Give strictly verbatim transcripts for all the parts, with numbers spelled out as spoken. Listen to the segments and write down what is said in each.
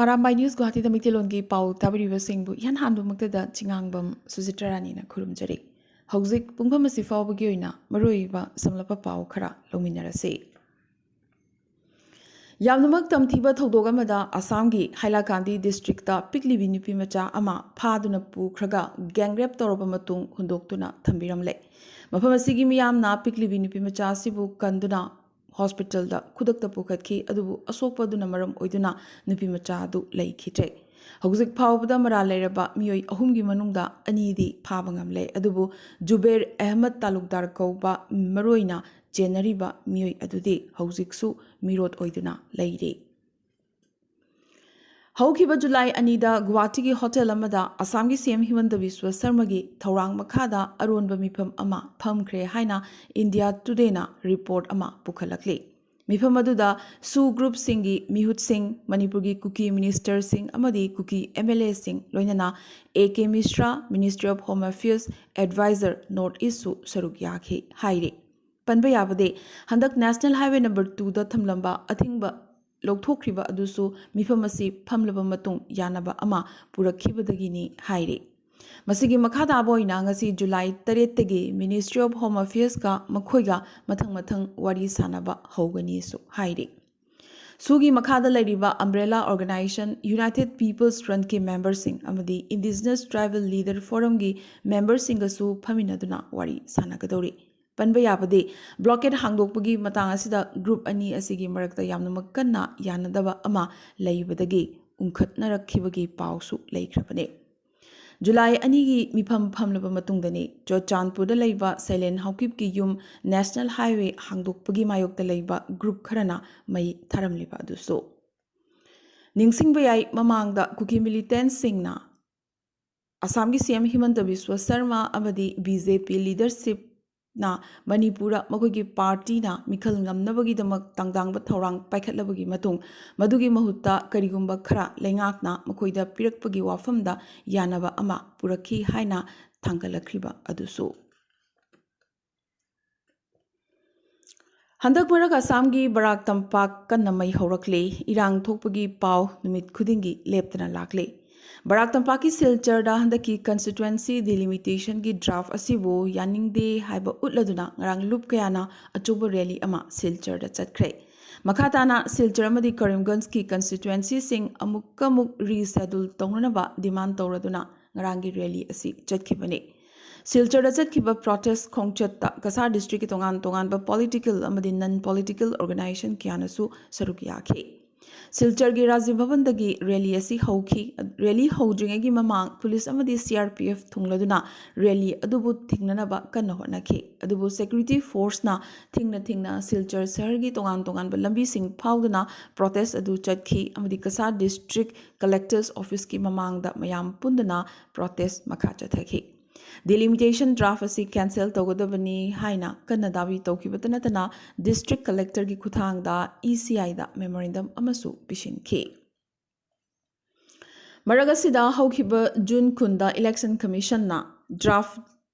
Arambai news ꯒꯨꯋꯥꯍꯥꯇꯤꯗ ꯃꯩꯇꯩꯂꯣꯟꯒꯤ ꯄꯥꯎ ꯇꯥꯕꯤꯔꯤꯕꯁꯤꯡꯕꯨ ꯏꯍꯥꯟ ꯍꯥꯟꯕꯃꯛꯇꯗ ꯆꯤꯉꯥꯡꯕꯝ ꯁꯨꯖꯤꯇ꯭ꯔꯥ ꯔꯥꯅꯤꯅ ꯈꯨꯔꯨꯝꯖꯔꯤ꯫ ꯍꯧꯖꯤꯛ ꯄꯨꯡꯐꯝ ꯑꯁꯤ ꯐꯥꯎꯕꯒꯤ ꯑꯣꯏꯅ ꯃꯔꯨꯑꯣꯏꯕ ꯁꯝꯂꯞꯄ ꯄꯥꯎ ꯈꯔ ꯂꯧꯃꯤꯟꯅꯔꯁꯤ꯫ ꯌꯥꯝꯅꯃꯛ ꯇꯝꯊꯤꯕ ꯊꯧꯗꯣꯛ ꯑꯃꯗ ꯑꯁꯥꯝꯒꯤ ꯍꯥꯏꯂꯥꯀꯥꯟꯗꯤ ꯗꯤꯁꯇ꯭ꯔꯤꯛꯇ ꯄꯤꯛꯂꯤꯕꯤ ꯅꯨꯄꯤ ꯃꯆꯥ ꯑꯃ ꯐꯥꯗꯨꯅ ꯄꯨꯈ꯭ꯔꯒ gang rape ꯇꯧꯔꯕ ꯃꯇꯨꯡ ꯍꯨꯟꯗꯣꯛꯇꯨꯅ ꯊꯝꯕꯤꯔꯝꯂꯦ꯫ ꯃꯐꯝ ꯑꯁꯤꯒꯤ ꯃꯤꯌꯥꯝꯅ ꯄꯤꯛꯂꯤꯕꯤ ꯅꯨꯄꯤ ꯃꯆꯥ ꯑꯁꯤꯕꯨ ꯀꯟꯗꯨꯅ ꯍꯣꯁꯄꯤꯇꯥꯜꯗ ꯈꯨꯗꯛꯇ ꯄꯨꯈꯠꯈꯤ, ꯑꯗꯨꯕꯨ ꯑꯁꯣꯛꯄ ꯑꯗꯨꯅ ꯃꯔꯝ ꯑꯣꯏꯗꯨꯅ ꯅꯨꯄꯤ ꯃꯆꯥ ꯑꯗꯨ ꯂꯩꯈꯤꯗ꯭ꯔꯦ꯫ ꯍꯧꯖꯤꯛ ꯐꯥꯎꯕꯗ ꯃꯔꯥꯜ ꯂꯩꯔꯕ ꯃꯤꯑꯣꯏ ꯑꯍꯨꯝꯒꯤ ꯃꯅꯨꯡꯗ ꯑꯅꯤꯗꯤ ꯐꯥꯕ ꯉꯝꯂꯦ, ꯑꯗꯨꯕꯨ ꯖꯨꯕꯦꯔ ꯑꯍꯃꯗ ꯇꯥꯂꯨꯛꯗꯥꯔ ꯀꯧꯕ ꯃꯔꯨꯑꯣꯏꯅ ꯆꯦꯟꯅꯔꯤꯕ ꯃꯤꯑꯣꯏ ꯑꯗꯨꯗꯤ ꯍꯧꯖꯤꯛꯁꯨ ꯃꯤꯔꯣꯠ ꯑꯣꯏꯗꯨꯅ ꯂꯩꯔꯤ꯫ ꯍꯧꯈꯤꯕ ꯖꯨꯂꯥꯏ ꯑꯅꯤꯗ ꯒꯨꯋꯥꯍꯥꯇꯤꯒꯤ ꯍꯣꯇꯦꯜ ꯑꯃꯗ ꯑꯁꯥꯝꯒꯤ ꯁꯤ ꯑꯦꯝ ꯍꯤꯃꯟꯇ ꯕꯤꯁ꯭ꯋ ꯁꯔꯃꯒꯤ ꯊꯧꯔꯥꯡ ꯃꯈꯥꯗ ꯑꯔꯣꯟꯕ ꯃꯤꯐꯝ ꯑꯃ ꯐꯝꯈ꯭ꯔꯦ ꯍꯥꯏꯅ ꯏꯟꯗꯤꯌꯥ ꯇꯨꯗꯦꯅ ꯔꯤꯄꯣꯔꯠ ꯑꯃ ꯄꯨꯈꯠꯂꯛꯂꯤ꯫ ꯃꯤꯐꯝ ꯑꯗꯨꯗ ꯁꯨ ꯒ꯭ꯔꯨꯞꯁꯤꯡꯒꯤ ꯃꯤꯍꯨꯠꯁꯤꯡ, ꯃꯅꯤꯄꯨꯔꯒꯤ ꯀꯨꯀꯤ ꯃꯤꯅꯤꯁꯇꯔꯁꯤꯡ ꯑꯃꯗꯤ ꯀꯨꯀꯤ ꯑꯦꯝ ꯑꯦꯜ ꯑꯦꯁꯤꯡ, ꯂꯣꯏꯅꯅ A K ꯃꯤꯁ꯭ꯔꯥ, Ministry of Home Affairs advisor, North Eastꯁꯨ ꯁꯔꯨꯛ ꯌꯥꯈꯤ ꯍꯥꯏꯔꯤ꯫ ꯄꯟꯕ ꯌꯥꯕꯗꯤ, ꯍꯟꯗꯛ ꯅꯦꯁꯅꯦꯜ ꯍꯥꯏꯋꯦ ꯅꯝꯕꯔ ꯇꯨꯗ ꯊꯝꯂꯝꯕ ꯑꯊꯤꯡꯕ ꯂꯧꯊꯣꯛꯈ꯭ꯔꯤꯕ ꯑꯗꯨꯁꯨ ꯃꯤꯐꯝ ꯑꯁꯤ ꯐꯝꯂꯕ ꯃꯇꯨꯡ ꯌꯥꯅꯕ ꯑꯃ ꯄꯨꯔꯛꯈꯤꯕꯗꯒꯤꯅꯤ ꯍꯥꯏꯔꯤ꯫ ꯃꯁꯤꯒꯤ ꯃꯈꯥ ꯇꯥꯕ ꯑꯣꯏꯅ ꯉꯁꯤ ꯖꯨꯂꯥꯏ ꯇꯔꯦꯠꯇꯒꯤ Ministry of Home Affairsꯀ ꯃꯈꯣꯏꯒ ꯃꯊꯪ ꯃꯊꯪ ꯋꯥꯔꯤ ꯁꯥꯅꯕ ꯍꯧꯒꯅꯤꯁꯨ ꯍꯥꯏꯔꯤ꯫ ꯁꯨꯒꯤ ꯃꯈꯥꯗ ꯂꯩꯔꯤꯕ umbrella organization United People's Frontꯀꯤ memberꯁꯤꯡ ꯑꯃꯗꯤ Indigenous Tribal Leader Forumꯒꯤ memberꯁꯤꯡꯒꯁꯨ ꯐꯝꯃꯤꯟꯅꯗꯨꯅ ꯋꯥꯔꯤ ꯁꯥꯟꯅꯒꯗꯧꯔꯤ꯫ ꯄꯟꯕ ꯌꯥꯕꯗꯤ, blockade ꯍꯥꯡꯗꯣꯛꯄꯒꯤ ꯃꯇꯥꯡ ꯑꯁꯤꯗ group ꯑꯅꯤ ꯑꯁꯤꯒꯤ ꯃꯔꯛꯇ ꯌꯥꯝꯅꯃꯛ ꯀꯟꯅ ꯌꯥꯅꯗꯕ ꯑꯃ ꯂꯩꯕꯗꯒꯤ ꯎꯪꯈꯠꯅꯔꯛꯈꯤꯕꯒꯤ ꯄꯥꯎꯁꯨ ꯂꯩꯈ꯭ꯔꯕꯅꯤ꯫ ꯖꯨꯂꯥꯏ ꯑꯅꯤꯒꯤ ꯃꯤꯐꯝ ꯐꯝꯂꯕ ꯃꯇꯨꯡꯗꯅꯤ ꯆꯨꯔꯆꯥꯟꯄꯨꯔꯗ ꯂꯩꯕ ꯁꯩꯂꯦꯟ ꯍꯥꯎꯀꯤꯞꯀꯤ ꯌꯨꯝ National Highway ꯍꯥꯡꯗꯣꯛꯄꯒꯤ ꯃꯥꯌꯣꯛꯇ ꯂꯩꯕ group ꯈꯔꯅ ꯃꯩ ꯊꯥꯔꯝꯂꯤꯕ ꯑꯗꯨꯁꯨ꯫ ꯅꯤꯡꯁꯤꯡꯕ ꯌꯥꯏ, ꯃꯃꯥꯡꯗ ꯀꯨꯀꯤ militantꯁꯤꯡꯅ ꯑꯁꯥꯝꯒꯤ ꯁꯤ ꯑꯦꯝ ꯍꯤꯃꯟꯇ ꯕꯤꯁ꯭ꯋ ꯁꯔꯃ ꯑꯃꯗꯤ ꯕꯤ ꯖꯦ ꯄꯤ leadershipꯅ ꯃꯅꯤꯄꯨꯔꯗ ꯃꯈꯣꯏꯒꯤ partyꯅ ꯃꯤꯈꯜ ꯉꯝꯅꯕꯒꯤꯗꯃꯛ ꯇꯥꯡꯗꯥꯡꯕ ꯊꯧꯔꯥꯡ ꯄꯥꯏꯈꯠꯂꯕꯒꯤ ꯃꯇꯨꯡ, ꯃꯗꯨꯒꯤ ꯃꯍꯨꯠꯇ ꯀꯔꯤꯒꯨꯝꯕ ꯈꯔ ꯂꯩꯉꯥꯛꯅ ꯃꯈꯣꯏꯗ ꯄꯤꯔꯛꯄꯒꯤ ꯋꯥꯐꯝꯗ ꯌꯥꯅꯕ ꯑꯃ ꯄꯨꯔꯛꯈꯤ ꯍꯥꯏꯅ ꯊꯥꯡꯒꯠꯂꯛꯈ꯭ꯔꯤꯕ ꯑꯗꯨꯁꯨ꯫ ꯍꯟꯗꯛ ꯃꯔꯛ ꯑꯁꯥꯝꯒꯤ ꯕꯔꯥꯛ ꯇꯝꯄꯥꯛ ꯀꯟꯅ ꯃꯩ ꯍꯧꯔꯛꯂꯤ꯫ ꯏꯔꯥꯡ ꯊꯣꯛꯄꯒꯤ ꯄꯥꯎ ꯅꯨꯃꯤꯠ ꯈꯨꯗꯤꯡꯒꯤ ꯂꯦꯞꯇꯅ ꯂꯥꯛꯂꯤ꯫ ꯕꯔꯥꯛ ꯇꯝꯄꯥꯛꯀꯤ ꯁꯤꯜꯆꯔꯗ ꯍꯟꯗꯛꯀꯤ constituency delimitation ꯒꯤ draft ꯑꯁꯤꯕꯨ ꯌꯥꯅꯤꯡꯗꯦ ꯍꯥꯏꯕ ꯎꯠꯂꯗꯨꯅ ꯉꯔꯥꯡ ꯂꯨꯞ ꯀꯌꯥꯅ ꯑꯆꯧꯕ rally ꯑꯃ ꯁꯤꯜꯆꯔꯗ ꯆꯠꯈ꯭ꯔꯦ꯫ ꯃꯈꯥ ꯇꯥꯅ ꯁꯤꯜꯆꯔ ꯑꯃꯗꯤ ꯀꯔꯤꯝꯒꯟꯖꯀꯤ constituency ꯁꯤꯡ ꯑꯃꯨꯛꯀ ꯑꯃꯨꯛ reschedule ꯇꯧꯅꯅꯕ demand ꯇꯧꯔꯗꯨꯅ ꯉꯔꯥꯡꯒꯤ rally ꯑꯁꯤ ꯆꯠꯈꯤꯕꯅꯤ꯫ ꯁꯤꯜꯆꯔꯗ ꯆꯠꯈꯤꯕ protest ꯈꯣꯡꯆꯠꯇ ꯀꯁꯥꯔ district ꯀꯤ ꯇꯣꯉꯥꯟ ꯇꯣꯉꯥꯟꯕ political ꯑꯃꯗꯤ non political organization ꯀꯌꯥꯅꯁꯨ ꯁꯔꯨꯛ ꯌꯥꯈꯤ꯫ ꯁꯤꯜꯆꯔꯒꯤ ꯔꯥꯖ꯭ꯌ ꯚꯕꯟꯗꯒꯤ rally ꯑꯁꯤ ꯍꯧꯈꯤ꯫ Rally ꯍꯧꯗ꯭ꯔꯤꯉꯩꯒꯤ ꯃꯃꯥꯡ ꯄꯨꯂꯤꯁ ꯑꯃꯗꯤ C R P F ꯊꯨꯡꯂꯗꯨꯅ rally ꯑꯗꯨꯕꯨ ꯊꯤꯡꯅꯅꯕ ꯀꯟꯅ ꯍꯣꯠꯅꯈꯤ꯫ ꯑꯗꯨꯕꯨ security force ꯅ ꯊꯤꯡꯅ ꯊꯤꯡꯅ ꯁꯤꯜꯆꯔ ꯁꯍꯔꯒꯤ ꯇꯣꯉꯥꯟ ꯇꯣꯉꯥꯟꯕ ꯂꯝꯕꯤꯁꯤꯡ ꯐꯥꯎꯗꯨꯅ protest ꯑꯗꯨ ꯆꯠꯈꯤ ꯑꯃꯗꯤ ꯀꯁꯥꯔ district collector's office ꯀꯤ ꯃꯃꯥꯡꯗ ꯃꯌꯥꯝ ꯄꯨꯟꯗꯨꯅ protest ꯃꯈꯥ ꯆꯠꯊꯈꯤ꯫ Delimitation draft ꯑꯁꯤ cancel ꯇꯧꯒꯗꯕꯅꯤ ꯍꯥꯏꯅ ꯀꯟꯅ ꯗꯥꯕꯤ ꯇꯧꯈꯤꯕꯇ ꯅꯠꯇꯅ district collector ꯒꯤ ꯈꯨꯠꯊꯥꯡꯗ E C I the memorandum ꯑꯃꯁꯨ ꯄꯤꯁꯤꯟꯈꯤ꯫ ꯃꯔꯛ ꯑꯁꯤꯗ ꯍꯧꯈꯤꯕ ꯖꯨꯟ ꯀꯨꯟꯗ Election Commission ꯅ draft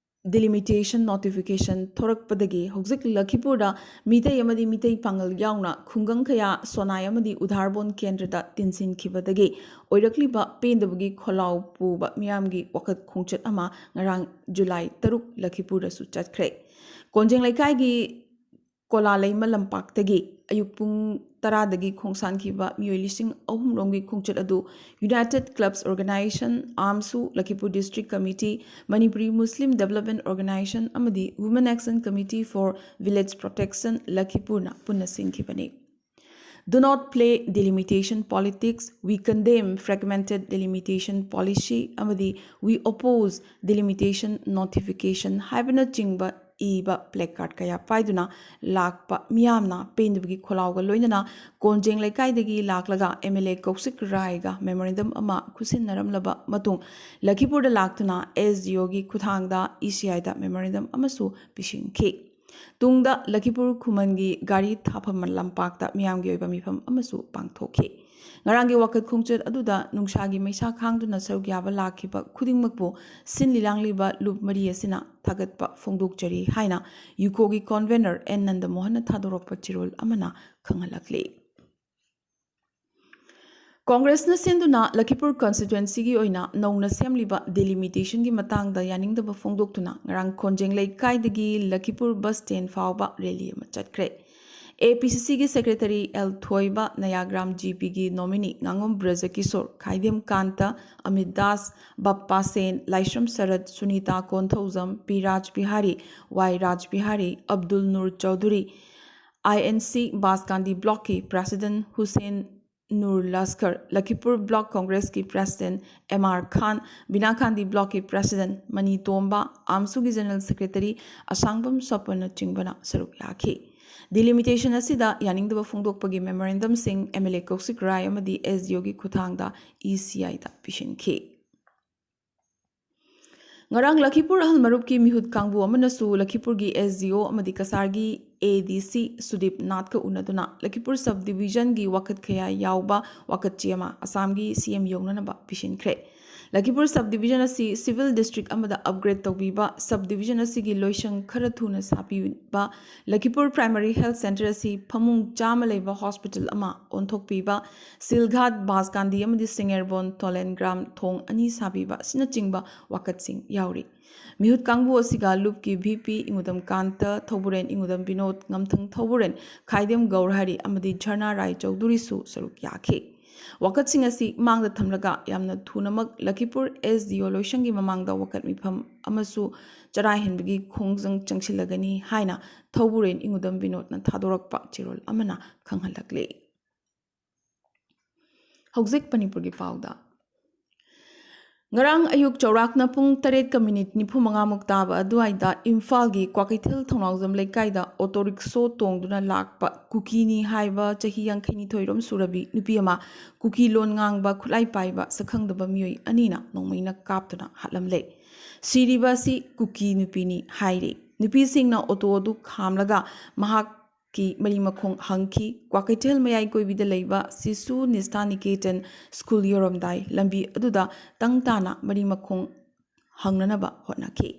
delimitation notification ꯊꯣꯔꯛꯄꯗꯒꯤ ꯍꯧꯖꯤꯛ ꯂꯈꯤꯄꯨꯔꯗ ꯃꯤꯇꯩ ꯑꯃꯗꯤ ꯃꯤꯇꯩ ꯄꯥꯉꯜ ꯌꯥꯎꯅ ꯈꯨꯡꯒꯪ ꯀꯌꯥ ꯁꯣꯅꯥꯏ ꯑꯃꯗꯤ ꯎꯙꯥꯔꯕꯣꯟ ꯀꯦꯟꯗ꯭ꯔꯗ ꯇꯤꯟꯁꯤꯟꯈꯤꯕꯗꯒꯤ ꯑꯣꯏꯔꯛꯂꯤꯕ ꯄꯦꯟꯗꯕꯒꯤ ꯈꯣꯜꯂꯥꯎ ꯄꯨꯕ ꯃꯤꯌꯥꯝꯒꯤ ꯋꯥꯀꯠ ꯈꯣꯡꯆꯠ ꯑꯃ ꯉꯔꯥꯡ ꯖꯨꯂꯥꯏ ꯇꯔꯨꯛ ꯂꯈꯤꯄꯨꯔꯗꯁꯨ ꯆꯠꯈ꯭ꯔꯦ꯫ ꯀꯣꯟꯖꯦꯡ ꯂꯩꯀꯥꯏꯒꯤ ꯀꯣꯂꯥꯂꯩꯃ ꯂꯝꯄꯥꯛꯇꯒꯤ ꯑꯌꯨꯛ ꯄꯨꯡ ꯇꯔꯥꯗꯒꯤ ꯈꯣꯡꯁꯥꯟꯈꯤꯕ ꯃꯤꯑꯣꯏ ꯂꯤꯁꯤꯡ ꯑꯍꯨꯝ ꯔꯣꯝꯒꯤ ꯈꯣꯡꯆꯠ ꯑꯗꯨ United Clubs Organisation, ꯑꯥꯝꯁꯨ, ꯂꯈꯤꯄꯨꯔ District Committee, Manipuri ꯃꯨꯁꯂꯤꯝ Development Organisation ꯑꯃꯗꯤ Women Action Committee for Village Protection, ꯂꯈꯤꯄꯨꯔꯅ ꯄꯨꯟꯅ ꯁꯤꯟꯈꯤꯕꯅꯤ꯫ Do not play delimitation politics. We condemn fragmented delimitation policy ꯑꯃꯗꯤ We oppose delimitation notification ꯍꯥꯏꯕꯅꯆꯤꯡꯕ ꯏꯕ placard ꯀꯌꯥ ꯄꯥꯏꯗꯨꯅ ꯂꯥꯛꯄ ꯃꯤꯌꯥꯝꯅ ꯄꯦꯟꯗꯕꯒꯤ ꯈꯣꯜꯂꯥꯎꯒ ꯂꯣꯏꯅꯅ ꯀꯣꯟꯖꯦꯡ ꯂꯩꯀꯥꯏꯗꯒꯤ ꯂꯥꯛꯂꯒ M L A ꯀꯧꯁꯤꯛ ꯔꯥꯏꯒ memorandum ꯑꯃ ꯈꯨꯠꯁꯤꯟꯅꯔꯝꯂꯕ ꯃꯇꯨꯡ ꯂꯈꯤꯄꯨꯔꯗ ꯂꯥꯛꯇꯨꯅ S D O ꯒꯤ ꯈꯨꯠꯊꯥꯡꯗ E C I the memorandum ꯑꯃꯁꯨ ꯄꯤꯁꯤꯟꯈꯤ꯫ ꯇꯨꯡꯗ ꯂꯈꯤꯄꯨꯔ ꯈꯨꯃꯟꯒꯤ ꯒꯥꯔꯤ ꯊꯥꯐꯝ ꯂꯝꯄꯥꯛꯇ ꯃꯤꯌꯥꯝꯒꯤ ꯑꯣꯏꯕ ꯃꯤꯐꯝ ꯑꯃꯁꯨ ꯄꯥꯡꯊꯣꯛꯈꯤ꯫ ꯉꯔꯥꯡꯒꯤ ꯋꯥꯀꯠ ꯈꯣꯡꯆꯠ ꯑꯗꯨꯗ ꯅꯨꯡꯁꯥꯒꯤ ꯃꯩꯁꯥ ꯈꯥꯡꯗꯨꯅ ꯁꯔꯨꯛ ꯌꯥꯕ ꯂꯥꯛꯈꯤꯕ ꯈꯨꯗꯤꯡꯃꯛꯄꯨ ꯁꯤꯜꯂꯤ ꯂꯥꯡꯂꯤꯕ ꯂꯨꯞ ꯃꯔꯤ ꯑꯁꯤꯅ ꯊꯥꯒꯠꯄ ꯐꯣꯡꯗꯣꯛꯆꯔꯤ ꯍꯥꯏꯅ ꯌꯨꯀꯣꯒꯤ ꯀꯣꯟꯚꯦꯅꯔ ꯑꯦꯟ ꯅꯟꯗꯃꯣꯍꯟꯅ ꯊꯥꯗꯣꯔꯛꯄ ꯆꯦꯔꯣꯜ ꯑꯃꯅ ꯈꯪꯍꯜꯂꯛꯂꯤ꯫ ꯀꯣꯡꯒ꯭ꯔꯦꯁꯅ ꯁꯤꯟꯗꯨꯅ ꯂꯈꯤꯄꯨꯔ ꯀꯟꯁꯇꯤꯇ꯭ꯋꯦꯟꯁꯤꯒꯤ ꯑꯣꯏꯅ ꯅꯧꯅ ꯁꯦꯝꯂꯤꯕ ꯗꯤꯂꯤꯃꯤꯇꯦꯁꯟꯒꯤ ꯃꯇꯥꯡꯗ ꯌꯥꯅꯤꯡꯗꯕ ꯐꯣꯡꯗꯣꯛꯇꯨꯅ ꯉꯔꯥꯡ ꯈꯣꯟꯖꯦꯡ ꯂꯩꯀꯥꯏꯗꯒꯤ ꯂꯈꯤꯄꯨꯔ ꯕꯁ ꯁ꯭ꯇꯦꯟ ꯐꯥꯎꯕ ꯔꯦꯂꯤ ꯑꯃ ꯆꯠꯈ꯭ꯔꯦ꯫ ꯑꯦ ꯄꯤ ꯁꯤ ꯁꯤꯒꯤ ꯁꯦꯀ꯭ꯔꯦꯇꯔꯤ ꯑꯦꯜ ꯊꯣꯏꯕ, ꯅꯌꯥꯒ꯭ꯔꯥꯝ ꯖꯤ ꯄꯤꯒꯤ ꯅꯣꯃꯤꯅꯤ ꯉꯥꯉꯣꯝ ꯕ꯭ꯔꯖꯀꯤꯁꯣꯔ, ꯈꯥꯏꯗꯦꯝ ꯀꯥꯟꯇ, Amit Das, Bappa Sen, Laisram Sarat, Sunita Konthoujam, P Raj Bihari, Y Raj Bihari, Abdul Noor Choudhury, I N C ꯕꯥꯁꯀꯥꯟꯗꯤ ꯕ꯭ꯂꯣꯛꯀꯤ ꯄ꯭ꯔꯦꯁꯤꯗꯦꯟꯠ ꯍꯨꯁꯦꯟ ꯅꯨꯔ ꯂꯁꯀꯔ, ꯂꯈꯤꯄꯨꯔ ꯕ꯭ꯂꯣꯛ ꯀꯣꯡꯒ꯭ꯔꯦꯁꯀꯤ ꯄ꯭ꯔꯦꯁꯤꯗꯦꯟꯠ ꯑꯦꯝ ꯑꯥꯔ ꯈꯥꯟ, ꯕꯤꯅꯥꯈꯥꯟꯗꯤ ꯕ꯭ꯂꯣꯛꯀꯤ ꯄ꯭ꯔꯦꯁꯤꯗꯦꯟꯠ ꯃꯅꯤ ꯇꯣꯝꯕ, ꯑꯥꯝꯁꯨꯒꯤ ꯖꯦꯅꯔꯦꯜ ꯁꯦꯀ꯭ꯔꯦꯇꯔꯤ ꯑꯁꯥꯡꯕꯝ ꯁꯣꯄꯟꯅꯆꯤꯡꯕꯅ ꯁꯔꯨꯛ ꯌꯥꯈꯤ꯫ ꯗꯤꯂꯤꯃꯤꯇꯦꯁꯟ ꯑꯁꯤꯗ ꯌꯥꯅꯤꯡꯗꯕ ꯐꯣꯡꯗꯣꯛꯄꯒꯤ ꯃꯦꯃꯣꯔꯦꯟꯗꯝꯁꯤꯡ ꯑꯦꯝ ꯑꯦꯜ ꯑꯦ ꯀꯧꯁꯤꯛ ꯔꯥꯏ ꯑꯃꯗꯤ ꯑꯦꯁ ꯗꯤ ꯑꯣꯒꯤ ꯈꯨꯠꯊꯥꯡꯗ ꯏ ꯁꯤ ꯑꯥꯏꯗ ꯄꯤꯁꯤꯟꯈꯤ꯫ ꯉꯔꯥꯡ ꯂꯈꯤꯄꯨꯔ ꯑꯍꯜ ꯃꯔꯨꯞꯀꯤ ꯃꯤꯍꯨꯠ ꯀꯥꯡꯕꯨ ꯑꯃꯅꯁꯨ ꯂꯈꯤꯄꯨꯔꯒꯤ ꯑꯦꯁ ꯗꯤ ꯑꯣ ꯑꯃꯗꯤ ꯀꯁꯥꯔꯒꯤ ꯑꯦ ꯗꯤ ꯁꯤ ꯁꯨꯗꯤꯞ ꯅꯥꯊꯀ ꯎꯅꯗꯨꯅ ꯂꯈꯤꯄꯨꯔ ꯁꯕ ꯗꯤꯕꯤꯖꯟꯒꯤ ꯋꯥꯀꯠ ꯈꯌꯥ ꯌꯥꯎꯕ ꯋꯥꯀꯠ ꯆꯦ ꯑꯃ ꯑꯁꯥꯝꯒꯤ ꯁꯤ ꯑꯦꯝ ꯌꯧꯅꯅꯕ ꯄꯤꯁꯤꯟꯈ꯭ꯔꯦ꯫ ꯂꯈꯤꯄꯨꯔ ꯁꯕ ꯗꯤꯕꯤꯖꯟ ꯑꯁꯤ ꯁꯤꯚꯤꯜ ꯗꯤꯁꯇ꯭ꯔꯤꯛ ꯑꯃꯗ ꯑꯞꯒ꯭ꯔꯦꯗ ꯇꯧꯕꯤꯕ, ꯁꯕ ꯗꯤꯕꯤꯖꯟ ꯑꯁꯤꯒꯤ ꯂꯣꯏꯁꯪ ꯈꯔ ꯊꯨꯅ ꯁꯥꯕꯤꯕ, ꯂꯈꯤꯄꯨꯔ ꯄ꯭ꯔꯥꯏꯃꯔꯤ ꯍꯦꯜꯊ ꯁꯦꯟꯇꯔ ꯑꯁꯤ ꯐꯃꯨꯡ ꯆꯥꯝꯃ ꯂꯩꯕ ꯍꯣꯁꯄꯤꯇꯥꯜ ꯑꯃ ꯑꯣꯟꯊꯣꯛꯄꯤꯕ, ꯁꯤꯜꯘꯥꯠ, ꯕꯥꯁꯀꯥꯟꯗꯤ ꯑꯃꯗꯤ ꯁꯤꯡꯉꯦꯔꯕꯣꯟ ꯇꯣꯂꯦꯟꯒ꯭ꯔꯥꯝ ꯊꯣꯡ ꯑꯅꯤ ꯁꯥꯕꯤꯕ ꯑꯁꯤꯅꯆꯤꯡꯕ ꯋꯥꯀꯠꯁꯤꯡ ꯌꯥꯎꯔꯤ꯫ ꯃꯤꯍꯨꯠ ꯀꯥꯡꯕꯨ ꯑꯁꯤꯒ ꯂꯨꯞꯀꯤ ꯚꯤ ꯄꯤ ꯏꯉꯨꯗꯝ ꯀꯥꯟꯇ, ꯊꯧꯕꯨꯔꯦꯟ ꯏꯉꯨꯗꯝ ꯕꯤꯅꯣꯗ, ꯉꯝꯊꯪ ꯊꯧꯕꯨꯔꯦꯟ ꯈꯥꯏꯗꯦꯝ ꯒꯧꯔꯍꯔꯤ ꯑꯃꯗꯤ ꯖꯔꯅꯥ ꯔꯥꯏ ꯆꯧꯙꯨꯔꯤꯁꯨ ꯁꯔꯨꯛ ꯌꯥꯈꯤ꯫ ꯋꯥꯀꯠꯁꯤꯡ ꯑꯁꯤ ꯃꯥꯡꯗ ꯊꯝꯂꯒ ꯌꯥꯝꯅ ꯊꯨꯅꯃꯛ ꯂꯈꯤꯄꯨꯔ ꯑꯦꯁ ꯗꯤ ꯑꯣ ꯂꯣꯏꯁꯪꯒꯤ ꯃꯃꯥꯡꯗ ꯋꯥꯀꯠ ꯃꯤꯐꯝ ꯑꯃꯁꯨ ꯆꯔꯥ ꯍꯦꯟꯕꯒꯤ ꯈꯣꯡꯖꯪ ꯆꯪꯁꯤꯜꯂꯒꯅꯤ ꯍꯥꯏꯅ ꯊꯧꯕꯨꯔꯦꯟ ꯏꯉꯨꯗꯝ ꯕꯤꯅꯣꯗꯅ ꯊꯥꯗꯣꯔꯛꯄ ꯆꯦꯔꯣꯜ ꯑꯃꯅ ꯈꯪꯍꯜꯂꯛꯂꯤ꯫ ꯍꯧꯖꯤꯛ ꯃꯅꯤꯄꯨꯔꯒꯤ ꯄꯥꯎꯗ꯫ ꯉꯔꯥꯡ ꯑꯌꯨꯛ ꯆꯥꯎꯔꯥꯛꯅ ꯄꯨꯡ ꯇꯔꯦꯠꯀ ꯃꯤꯅꯤꯠ ꯅꯤꯐꯨ ꯃꯉꯥꯃꯨꯛ ꯇꯥꯕ ꯑꯗꯨꯋꯥꯏꯗ ꯏꯝꯐꯥꯜꯒꯤ ꯀ꯭ꯋꯥꯀꯩꯊꯦꯜ ꯊꯧꯅꯥꯎꯖꯝ ꯂꯩꯀꯥꯏꯗ ꯑꯣꯇꯣ ꯔꯤꯛꯁꯣ ꯇꯣꯡꯗꯨꯅ ꯂꯥꯛꯄ ꯀꯨꯀꯤꯅꯤ ꯍꯥꯏꯕ ꯆꯍꯤ ꯌꯥꯡꯈꯩꯅꯤꯊꯣꯏ ꯔꯣꯝ ꯁꯨꯔꯕꯤ ꯅꯨꯄꯤ ꯑꯃ ꯀꯨꯀꯤ ꯂꯣꯟ ꯉꯥꯡꯕ ꯈꯨꯠꯂꯥꯏ ꯄꯥꯏꯕ ꯁꯛꯈꯪꯗꯕ ꯃꯤꯑꯣꯏ ꯑꯅꯤꯅ ꯅꯣꯡꯃꯩꯅ ꯀꯥꯞꯇꯨꯅ ꯍꯥꯠꯂꯝꯂꯦ꯫ ꯁꯤꯔꯤꯕ ꯑꯁꯤ ꯀꯨꯀꯤ ꯅꯨꯄꯤꯅꯤ ꯍꯥꯏꯔꯤ꯫ ꯅꯨꯄꯤꯁꯤꯡꯅ ꯑꯣꯇꯣ ꯑꯗꯨ ꯈꯥꯝꯂꯒ ꯃꯍꯥꯛꯀꯤ ꯃꯔꯤ ꯃꯈꯣꯡ ꯍꯪꯈꯤ꯫ ꯀ꯭ꯋꯥꯀꯩꯊꯦꯜ ꯃꯌꯥꯏ ꯀꯣꯏꯕꯤꯗ ꯂꯩꯕ ꯁꯤꯁꯨ ꯅꯤꯁꯊꯥ ꯅꯤꯀꯦꯇꯟ ꯁ꯭ꯀꯨꯜ ꯌꯧꯔꯝꯗꯥꯏ ꯂꯝꯕꯤ ꯑꯗꯨꯗ ꯇꯪ ꯇꯥꯅ ꯃꯔꯤ ꯃꯈꯣꯡ ꯍꯪꯅꯅꯕ ꯍꯣꯠꯅꯈꯤ꯫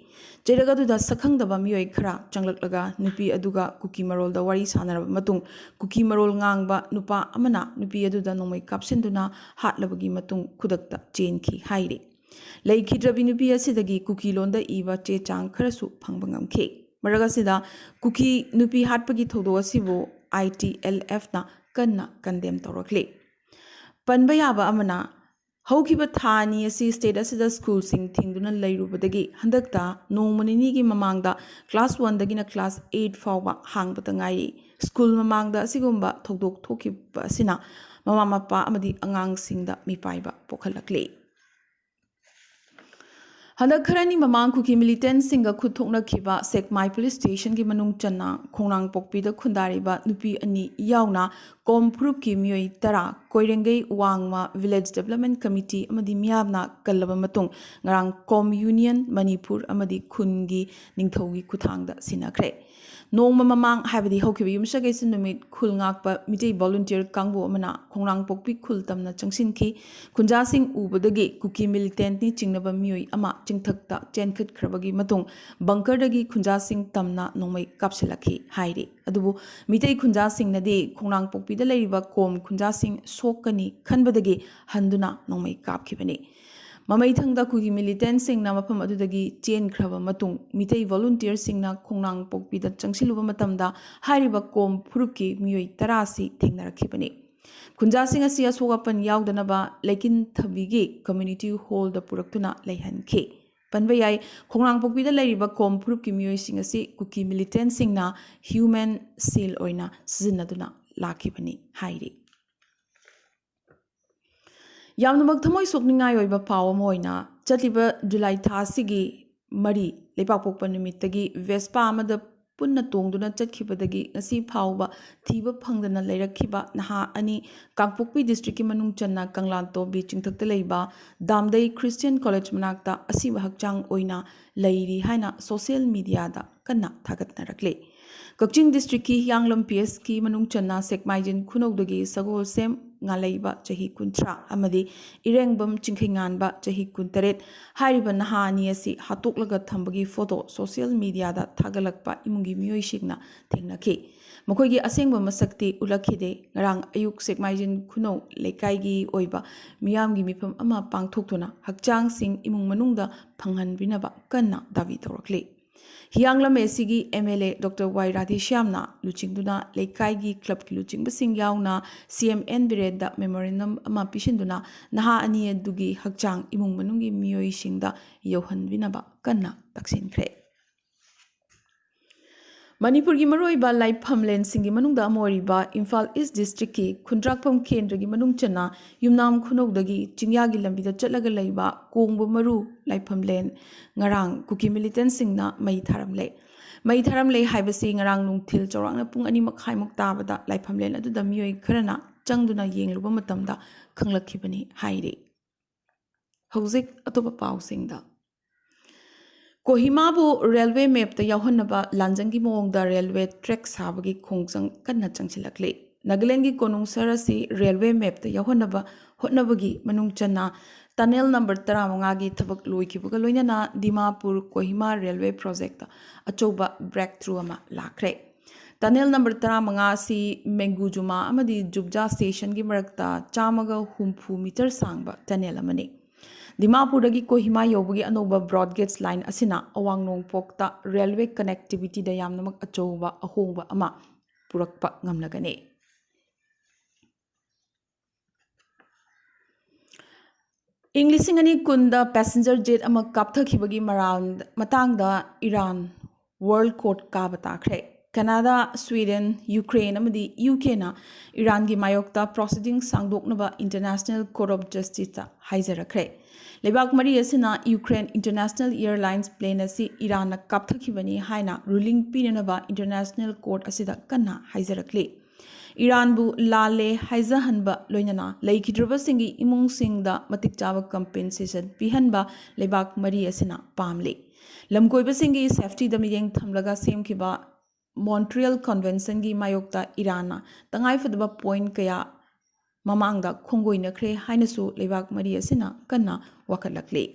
ꯆꯩꯔꯛ ꯑꯗꯨꯗ ꯁꯛꯈꯪꯗꯕ ꯃꯤꯑꯣꯏ ꯈꯔ ꯆꯪꯂꯛꯂꯒ ꯅꯨꯄꯤ ꯑꯗꯨꯒ ꯀꯨꯀꯤ ꯃꯔꯣꯜꯗ ꯋꯥꯔꯤ ꯁꯥꯟꯅꯔꯕ ꯃꯇꯨꯡ, ꯀꯨꯀꯤ ꯃꯔꯣꯜ ꯉꯥꯡꯕ ꯅꯨꯄꯥ ꯑꯃꯅ ꯅꯨꯄꯤ ꯑꯗꯨꯗ ꯅꯣꯡꯃꯩ ꯀꯥꯞꯁꯤꯟꯗꯨꯅ ꯍꯥꯠꯂꯕꯒꯤ ꯃꯇꯨꯡ ꯈꯨꯗꯛꯇ ꯆꯦꯟꯈꯤ ꯍꯥꯏꯔꯤ꯫ ꯂꯩꯈꯤꯗ꯭ꯔꯕꯤ ꯅꯨꯄꯤ ꯑꯁꯤꯗꯒꯤ ꯀꯨꯀꯤ ꯂꯣꯟꯗ ꯏꯕ ꯆꯦ ꯆꯥꯡ ꯈꯔꯁꯨ ꯐꯪꯕ ꯉꯝꯈꯤ꯫ ꯃꯔꯛ ꯑꯁꯤꯗ, ꯀꯨꯀꯤ ꯅꯨꯄꯤ ꯍꯥꯠꯄꯒꯤ ꯊꯧꯗꯣꯛ ꯑꯁꯤꯕꯨ ꯑꯥꯏ ꯇꯤ ꯑꯦꯜ ꯑꯦꯐꯅ ꯀꯟꯅ ꯀꯟꯗꯦꯝ ꯇꯧꯔꯛꯂꯤ꯫ ꯄꯟꯕ ꯌꯥꯕ ꯑꯃꯅ, ꯍꯧꯈꯤꯕ ꯊꯥ ꯑꯅꯤ ꯑꯁꯤ ꯁ꯭ꯇꯦꯠ ꯑꯁꯤꯗ ꯁ꯭ꯀꯨꯜꯁꯤꯡ ꯊꯤꯡꯗꯨꯅ ꯂꯩꯔꯨꯕꯗꯒꯤ ꯍꯟꯗꯛꯇ ꯅꯣꯡꯃ ꯅꯤꯅꯤꯒꯤ ꯃꯃꯥꯡꯗ ꯀ꯭ꯂꯥꯁ ꯋꯥꯟꯗꯒꯤꯅ ꯀ꯭ꯂꯥꯁ ꯑꯩꯠ ꯐꯥꯎꯕ ꯍꯥꯡꯕꯇ ꯉꯥꯏꯔꯤ꯫ ꯁ꯭ꯀꯨꯜ ꯃꯃꯥꯡꯗ ꯑꯁꯤꯒꯨꯝꯕ ꯊꯧꯗꯣꯛ ꯊꯣꯛꯈꯤꯕ ꯑꯁꯤꯅ ꯃꯃꯥ ꯃꯄꯥ ꯑꯃꯗꯤ ꯑꯉꯥꯡꯁꯤꯡꯗ ꯃꯤꯄꯥꯏꯕ ꯄꯣꯛꯍꯜꯂꯛꯂꯤ꯫ ꯍꯟꯗꯛ ꯈꯔꯅꯤ ꯃꯃꯥꯡ ꯀꯨꯀꯤ ꯃꯤꯂꯤꯇꯦꯟꯠꯁꯤꯡꯒ ꯈꯨꯠ ꯊꯣꯛꯅꯈꯤꯕ ꯁꯦꯛꯃꯥꯏ ꯄꯨꯂꯤꯁ ꯁ꯭ꯇꯦꯁꯟꯒꯤ ꯃꯅꯨꯡ ꯆꯟꯅ ꯈꯣꯡꯅꯥꯡꯄꯣꯛꯄꯤꯗ ꯈꯨꯟꯗꯥꯔꯤꯕ ꯅꯨꯄꯤ ꯑꯅꯤ ꯌꯥꯎꯅ ꯀꯣꯝ ꯐꯨꯔꯨꯞꯀꯤ ꯃꯤꯑꯣꯏ ꯇꯔꯥ, ꯀꯣꯏꯔꯦꯡꯒꯩ ꯋꯥꯡꯃ ꯚꯤꯂꯦꯖ ꯗꯤꯕꯦꯂꯞꯃꯦꯟꯠ ꯀꯃꯤꯇꯤ ꯑꯃꯗꯤ ꯃꯤꯌꯥꯝꯅ ꯀꯜꯂꯕ ꯃꯇꯨꯡ ꯉꯔꯥꯡ ꯀꯣꯝ ꯌꯨꯅꯤꯌꯟ ꯃꯅꯤꯄꯨꯔ ꯑꯃꯗꯤ ꯈꯨꯟꯒꯤ ꯅꯤꯡꯊꯧꯒꯤ ꯈꯨꯠꯊꯥꯡꯗ ꯁꯤꯟꯅꯈ꯭ꯔꯦ꯫ ꯅꯣꯡꯃ ꯃꯃꯥꯡ, ꯍꯥꯏꯕꯗꯤ ꯍꯧꯈꯤꯕ ꯌꯨꯝꯁꯀꯩꯁ ꯅꯨꯃꯤꯠ ꯈꯨꯜ ꯉꯥꯛꯄ ꯃꯤꯇꯩ ꯚꯣꯂꯨꯟꯇꯤꯌꯔ ꯀꯥꯡꯕꯨ ꯑꯃꯅ ꯈꯣꯡꯅꯥꯡꯄꯣꯛꯄꯤ ꯈꯨꯜ ꯇꯝꯅ ꯆꯪꯁꯤꯟꯈꯤ꯫ ꯈꯨꯟꯖꯥꯁꯤꯡ ꯎꯕꯗꯒꯤ ꯀꯨꯀꯤ ꯃꯤꯂꯤꯇꯦꯟꯠꯅꯤ ꯆꯤꯡꯅꯕ ꯃꯤꯑꯣꯏ ꯑꯃ ꯆꯤꯡꯊꯛꯇ ꯆꯦꯟꯈꯠꯈ꯭ꯔꯕꯒꯤ ꯃꯇꯨꯡ ꯕꯪꯀꯔꯗꯒꯤ ꯈꯨꯟꯖꯥꯁꯤꯡ ꯇꯝꯅ ꯅꯣꯡꯃꯩ ꯀꯥꯞꯁꯤꯜꯂꯛꯈꯤ ꯍꯥꯏꯔꯤ꯫ ꯑꯗꯨꯕꯨ ꯃꯤꯇꯩ ꯈꯨꯟꯖꯥꯁꯤꯡꯅꯗꯤ ꯈꯣꯡꯅꯥꯡꯄꯣꯛꯄꯤꯗ ꯂꯩꯔꯤꯕ ꯀꯣꯝ ꯈꯨꯟꯖꯥꯁꯤꯡ ꯁꯣꯛꯀꯅꯤ ꯈꯟꯕꯗꯒꯤ ꯍꯟꯗꯨꯅ ꯅꯣꯡꯃꯩ ꯀꯥꯞꯈꯤꯕꯅꯤ꯫ ꯃꯃꯩꯊꯪꯗ ꯀꯨꯀꯤ ꯃꯤꯂꯤꯇꯦꯟꯠꯁꯤꯡꯅ ꯃꯐꯝ ꯑꯗꯨꯗꯒꯤ ꯆꯦꯟꯈ꯭ꯔꯕ ꯃꯇꯨꯡ ꯃꯤꯇꯩ ꯚꯣꯂꯨꯟꯇꯤꯌꯔꯁꯤꯡꯅ ꯈꯣꯡꯅꯥꯡꯄꯣꯛꯄꯤꯗ ꯆꯪꯁꯤꯜꯂꯨꯕ ꯃꯇꯝꯗ ꯍꯥꯏꯔꯤꯕ ꯀꯣꯝ ꯐꯨꯔꯨꯞꯀꯤ ꯃꯤꯑꯣꯏ ꯇꯔꯥ ꯑꯁꯤ ꯊꯦꯡꯅꯔꯛꯈꯤꯕꯅꯤ꯫ ꯈꯨꯟꯖꯥꯁꯤꯡ ꯑꯁꯤ ꯑꯁꯣꯛ ꯑꯄꯟ ꯌꯥꯎꯗꯅꯕ ꯂꯩꯀꯤꯟꯊꯕꯤꯒꯤ ꯀꯝꯃ꯭ꯌꯨꯅꯤꯇꯤ ꯍꯣꯜꯗ ꯄꯨꯔꯛꯇꯨꯅ ꯂꯩꯍꯟꯈꯤ꯫ ꯄꯟꯕ ꯌꯥꯏ, ꯈꯣꯡꯅꯥꯡꯄꯣꯛꯄꯤꯗ ꯂꯩꯔꯤꯕ ꯀꯣꯝ ꯐꯨꯔꯨꯞꯀꯤ ꯃꯤꯑꯣꯏꯁꯤꯡ ꯑꯁꯤ ꯀꯨꯀꯤ ꯃꯤꯂꯤꯇꯦꯟꯠꯁꯤꯡꯅ ꯍ꯭ꯌꯨꯃꯦꯟ ꯁꯤꯜ ꯑꯣꯏꯅ ꯁꯤꯖꯤꯟꯅꯗꯨꯅ ꯂꯥꯛꯈꯤꯕꯅꯤ ꯍꯥꯏꯔꯤ꯫ ꯌꯥꯝꯅꯃꯛ ꯊꯃꯣꯏ ꯁꯣꯛꯅꯤꯡꯉꯥꯏ ꯑꯣꯏꯕ ꯄꯥꯎ ꯑꯃ ꯑꯣꯏꯅ, ꯆꯠꯂꯤꯕ ꯖꯨꯂꯥꯏ ꯊꯥ ꯑꯁꯤꯒꯤ ꯃꯔꯤ, ꯂꯩꯄꯥꯛꯄꯣꯛꯄ ꯅꯨꯃꯤꯠꯇꯒꯤ ꯚꯦꯁꯄꯥ ꯑꯃꯗ ꯄꯨꯟꯅ ꯇꯣꯡꯗꯨꯅ ꯆꯠꯈꯤꯕꯗꯒꯤ ꯉꯁꯤ ꯐꯥꯎꯕ ꯊꯤꯕ ꯐꯪꯗꯅ ꯂꯩꯔꯛꯈꯤꯕ ꯅꯍꯥ ꯑꯅꯤ ꯀꯥꯡꯄꯣꯛꯄꯤ ꯗꯤꯁꯇ꯭ꯔꯤꯛꯀꯤ ꯃꯅꯨꯡ ꯆꯟꯅ ꯀꯪꯂꯥꯇꯣꯕꯤ ꯆꯤꯡꯊꯛꯇ ꯂꯩꯕ ꯗꯥꯝꯗꯩ ꯈ꯭ꯔꯤꯁꯇꯤꯌꯟ ꯀꯣꯂꯦꯖ ꯃꯅꯥꯛꯇ ꯑꯁꯤꯕ ꯍꯛꯆꯥꯡ ꯑꯣꯏꯅ ꯂꯩꯔꯤ ꯍꯥꯏꯅ ꯁꯣꯁꯤꯌꯦꯜ ꯃꯤꯗꯤꯌꯥꯗ ꯀꯟꯅ ꯊꯥꯒꯠꯅꯔꯛꯂꯤ꯫ ꯀꯛꯆꯤꯡ ꯗꯤꯁꯇ꯭ꯔꯤꯛꯀꯤ ꯍꯤꯌꯥꯡꯂꯝ ꯄꯤ ꯑꯦꯁꯀꯤ ꯃꯅꯨꯡ ꯆꯟꯅ ꯁꯦꯛꯃꯥꯏꯖꯤꯟ ꯈꯨꯅꯧꯗꯒꯤ ꯁꯒꯣꯜꯁꯦꯝ ꯉꯥꯂꯩꯕ ꯆꯍꯤ ꯀꯨꯟꯊ꯭ꯔꯥ ꯑꯃꯗꯤ ꯏꯔꯦꯡꯕꯝ ꯆꯤꯡꯈꯩꯉꯥꯟꯕ ꯆꯍꯤ ꯀꯨꯟꯇꯔꯦꯠ ꯍꯥꯏꯔꯤꯕ ꯅꯍꯥ ꯑꯅꯤ ꯑꯁꯤ ꯍꯥꯠꯇꯣꯛꯂꯒ ꯊꯝꯕꯒꯤ ꯐꯣꯇꯣ ꯁꯣꯁꯤꯌꯦꯜ ꯃꯤꯗꯤꯌꯥꯗ ꯊꯥꯒꯠꯂꯛꯄ ꯏꯃꯨꯡꯒꯤ ꯃꯤꯑꯣꯏꯁꯤꯡꯅ ꯊꯦꯡꯅꯈꯤ꯫ ꯃꯈꯣꯏꯒꯤ ꯑꯁꯦꯡꯕ ꯃꯁꯛꯇꯤ ꯎꯠꯂꯛꯈꯤꯗꯦ꯫ ꯉꯔꯥꯡ ꯑꯌꯨꯛ ꯁꯦꯛꯃꯥꯏꯖꯤꯟ ꯈꯨꯅꯧ ꯂꯩꯀꯥꯏꯒꯤ ꯑꯣꯏꯕ ꯃꯤꯌꯥꯝꯒꯤ ꯃꯤꯐꯝ ꯑꯃ ꯄꯥꯡꯊꯣꯛꯇꯨꯅ ꯍꯛꯆꯥꯡꯁꯤꯡ ꯏꯃꯨꯡ ꯃꯅꯨꯡꯗ ꯐꯪꯍꯟꯕꯤꯅꯕ ꯀꯟꯅ ꯗꯥꯕꯤ ꯇꯧꯔꯛꯂꯤ꯫ ꯍꯤꯌꯥꯡꯂꯝ ꯑꯦ ꯁꯤꯒꯤ ꯑꯦꯝ ꯑꯦꯜ ꯑꯦ ꯗꯣꯛꯇꯔ ꯋꯥꯏ ꯔꯥꯙꯦꯁ꯭ꯌꯥꯝꯅ ꯂꯨꯆꯤꯡꯗꯨꯅ ꯂꯩꯀꯥꯏꯒꯤ ꯀ꯭ꯂꯕꯀꯤ ꯂꯨꯆꯤꯡꯕꯁꯤꯡ ꯌꯥꯎꯅ ꯁꯤ ꯑꯦꯝ ꯑꯦꯟ ꯕꯤꯔꯦꯟꯗ ꯃꯦꯃꯣꯔꯦꯟꯗꯝ ꯑꯃ ꯄꯤꯁꯤꯟꯗꯨꯅ ꯅꯍꯥ ꯑꯅꯤ ꯑꯗꯨꯒꯤ ꯍꯛꯆꯥꯡ ꯏꯃꯨꯡ ꯃꯅꯨꯡꯒꯤ ꯃꯤꯑꯣꯏꯁꯤꯡꯗ ꯌꯧꯍꯟꯕꯤꯅꯕ ꯀꯟꯅ ꯇꯛꯁꯤꯟꯈ꯭ꯔꯦ꯫ ꯃꯅꯤꯄꯨꯔꯒꯤ ꯃꯔꯨꯑꯣꯏꯕ ꯂꯥꯏꯐꯝꯂꯦꯟꯁꯤꯡꯒꯤ ꯃꯅꯨꯡꯗ ꯑꯃ ꯑꯣꯏꯔꯤꯕ ꯏꯝꯐꯥꯜ ꯏꯁ ꯗꯤꯁꯇ꯭ꯔꯤꯛꯀꯤ ꯈꯨꯟꯗ꯭ꯔꯥꯛꯄꯝ ꯀꯦꯟꯗ꯭ꯔꯒꯤ ꯃꯅꯨꯡ ꯆꯟꯅ ꯌꯨꯝꯅꯥꯝ ꯈꯨꯅꯧꯗꯒꯤ ꯆꯤꯡꯌꯥꯒꯤ ꯂꯝꯕꯤꯗ ꯆꯠꯂꯒ ꯂꯩꯕ ꯀꯣꯡꯕ ꯃꯔꯨ ꯂꯥꯏꯐꯝꯂꯦꯟ ꯉꯔꯥꯡ ꯀꯨꯀꯤ ꯃꯤꯂꯤꯇꯦꯟꯁꯤꯡꯅ ꯃꯩ ꯊꯥꯔꯝꯂꯦ꯫ ꯃꯩ ꯊꯥꯔꯝꯂꯦ ꯍꯥꯏꯕꯁꯤ ꯉꯔꯥꯡ ꯅꯨꯡꯊꯤꯜ ꯆꯥꯎꯔꯥꯛꯅ ꯄꯨꯡ ꯑꯅꯤ ꯃꯈꯥꯏꯃꯨꯛ ꯇꯥꯕꯗ ꯂꯥꯏꯐꯝꯂꯦꯟ ꯑꯗꯨꯗ ꯃꯤꯑꯣꯏ ꯈꯔꯅ ꯆꯪꯗꯨꯅ ꯌꯦꯡꯂꯨꯕ ꯃꯇꯝꯗ ꯈꯪꯂꯛꯈꯤꯕꯅꯤ ꯍꯥꯏꯔꯤ꯫ ꯍꯧꯖꯤꯛ ꯑꯇꯣꯞꯄ ꯄꯥꯎꯁꯤꯡꯗ꯫ ꯀꯣꯍꯤꯃꯥꯕꯨ ꯔꯦꯜꯋꯦ ꯃꯦꯞꯇ ꯌꯥꯎꯍꯟꯅꯕ ꯂꯥꯟꯖꯪꯒꯤ ꯃꯑꯣꯡꯗ ꯔꯦꯜꯋꯦ ꯇ꯭ꯔꯦꯛ ꯁꯥꯕꯒꯤ ꯈꯣꯡꯖꯪ ꯀꯟꯅ ꯆꯪꯁꯤꯜꯂꯛꯂꯤ꯫ ꯅꯥꯒꯥꯂꯦꯟꯒꯤ ꯀꯣꯅꯨꯡ ꯁꯍꯔ ꯑꯁꯤ ꯔꯦꯜꯋꯦ ꯃꯦꯞꯇ ꯌꯥꯎꯍꯟꯅꯕ ꯍꯣꯠꯅꯕꯒꯤ ꯃꯅꯨꯡ ꯆꯟꯅ ꯇꯅꯦꯜ ꯅꯝꯕꯔ ꯇꯔꯥꯃꯉꯥꯒꯤ ꯊꯕꯛ ꯂꯣꯏꯈꯤꯕꯒ ꯂꯣꯏꯅꯅ ꯗꯤꯃꯥꯄꯨꯔ ꯀꯣꯍꯤꯃꯥ ꯔꯦꯜꯋꯦ ꯄ꯭ꯔꯣꯖꯦꯛꯇ ꯑꯆꯧꯕ ꯕ꯭ꯔꯦꯛ ꯊ꯭ꯔꯨ ꯑꯃ ꯂꯥꯛꯈ꯭ꯔꯦ꯫ ꯇꯅꯦꯜ ꯅꯝꯕꯔ ꯇꯔꯥꯃꯉꯥ ꯑꯁꯤ ꯃꯦꯡꯒꯨꯖꯨꯃꯥ ꯑꯃꯗꯤ ꯖꯨꯕꯖꯥ ꯁ꯭ꯇꯦꯁꯟꯒꯤ ꯃꯔꯛꯇ ꯆꯥꯝꯃꯒ ꯍꯨꯝꯐꯨ ꯃꯤꯇꯔ ꯁꯥꯡꯕ ꯇꯅꯦꯜ ꯑꯃꯅꯤ꯫ ꯗꯤꯃꯥꯄꯨꯔꯗꯒꯤ ꯀꯣꯍꯤꯃꯥ ꯌꯧꯕꯒꯤ ꯑꯅꯧꯕ ꯕ꯭ꯔꯣꯗ ꯒꯦꯖ ꯂꯥꯏꯟ ꯑꯁꯤꯅ ꯑꯋꯥꯡ ꯅꯣꯡꯄꯣꯛꯇ ꯔꯦꯜꯋꯦ ꯀꯅꯦꯛꯇꯤꯕꯤꯇꯤꯗ ꯌꯥꯝꯅꯃꯛ ꯑꯆꯧꯕ ꯑꯍꯣꯡꯕ ꯑꯃ ꯄꯨꯔꯛꯄ ꯉꯝꯂꯒꯅꯤ꯫ ꯏꯪ ꯂꯤꯁꯤꯡ ꯑꯅꯤ ꯀꯨꯟꯗ ꯄꯦꯁꯦꯟꯖꯔ ꯖꯦꯠ ꯑꯃ ꯀꯥꯞꯊꯈꯤꯕꯒꯤ ꯃꯔꯥꯜ-, ꯃꯇꯥꯡꯗ ꯏꯔꯥꯟ ꯋꯥꯔꯜ ꯀꯣꯔꯠ ꯀꯥꯕ ꯇꯥꯈ꯭ꯔꯦ꯫ ꯀꯅꯥꯗꯥ, ꯁ꯭ꯋꯤꯗꯦꯟ, ꯌꯨꯀ꯭ꯔꯦꯟ ꯑꯃꯗꯤ ꯌꯨ ꯀꯦꯅ ꯏꯔꯥꯟꯒꯤ ꯃꯥꯌꯣꯛꯇ ꯄ꯭ꯔꯣꯁꯤꯗꯤꯡ ꯁꯥꯡꯗꯣꯛꯅꯕ ꯏꯟꯇꯔꯅꯦꯁꯅꯦꯜ ꯀꯣꯔꯠ ꯑꯣꯐ ꯖꯁꯇꯤꯁꯇ ꯍꯥꯏꯖꯔꯛꯈ꯭ꯔꯦ꯫ ꯂꯩꯕꯥꯛ ꯃꯔꯤ ꯑꯁꯤꯅ ꯌꯨꯀ꯭ꯔꯦꯟ ꯏꯟꯇꯔꯅꯦꯁꯅꯦꯜ ꯑꯦꯌꯔꯂꯥꯏꯟꯁ ꯄ꯭ꯂꯦꯟ ꯑꯁꯤ ꯏꯔꯥꯟꯅ ꯀꯥꯞꯊꯈꯤꯕꯅꯤ ꯍꯥꯏꯅ ꯔꯨꯂꯤꯡ ꯄꯤꯅꯅꯕ ꯏꯟꯇꯔꯅꯦꯁꯅꯦꯜ ꯀꯣꯔꯠ ꯑꯁꯤꯗ ꯀꯟꯅ ꯍꯥꯏꯖꯔꯛꯂꯤ꯫ ꯏꯔꯥꯟꯕꯨ ꯂꯥꯜꯂꯦ ꯍꯥꯏꯖꯍꯟꯕ ꯂꯣꯏꯅꯅ ꯂꯩꯈꯤꯗ꯭ꯔꯕꯁꯤꯡꯒꯤ ꯏꯃꯨꯡꯁꯤꯡꯗ ꯃꯇꯤꯛ ꯆꯥꯕ ꯀꯝꯄꯦꯟꯁꯦꯁꯟ ꯄꯤꯍꯟꯕ ꯂꯩꯕꯥꯛ ꯃꯔꯤ ꯑꯁꯤꯅ ꯄꯥꯝꯂꯤ꯫ ꯂꯝꯀꯣꯏꯕꯁꯤꯡꯒꯤ ꯁꯦꯐꯇꯤꯗ ꯃꯤꯠꯌꯦꯡ ꯊꯝꯂꯒ ꯁꯦꯝꯈꯤꯕ ꯃꯣꯟꯇ꯭ꯔꯤꯌꯜ ꯀꯟꯚꯦꯟꯁꯟꯒꯤ ꯃꯥꯌꯣꯛꯇ ꯏꯔꯥꯟꯅ ꯇꯉꯥꯏꯐꯗꯕ ꯄꯣꯏꯟꯠ ꯀꯌꯥ ꯃꯃꯥꯡꯗ ꯈꯣꯡꯒꯣꯏꯅꯈ꯭ꯔꯦ ꯍꯥꯏꯅꯁꯨ ꯂꯩꯕꯥꯛ ꯃꯔꯤ ꯑꯁꯤꯅ ꯀꯟꯅ ꯋꯥꯀꯠꯂꯛꯂꯤ꯫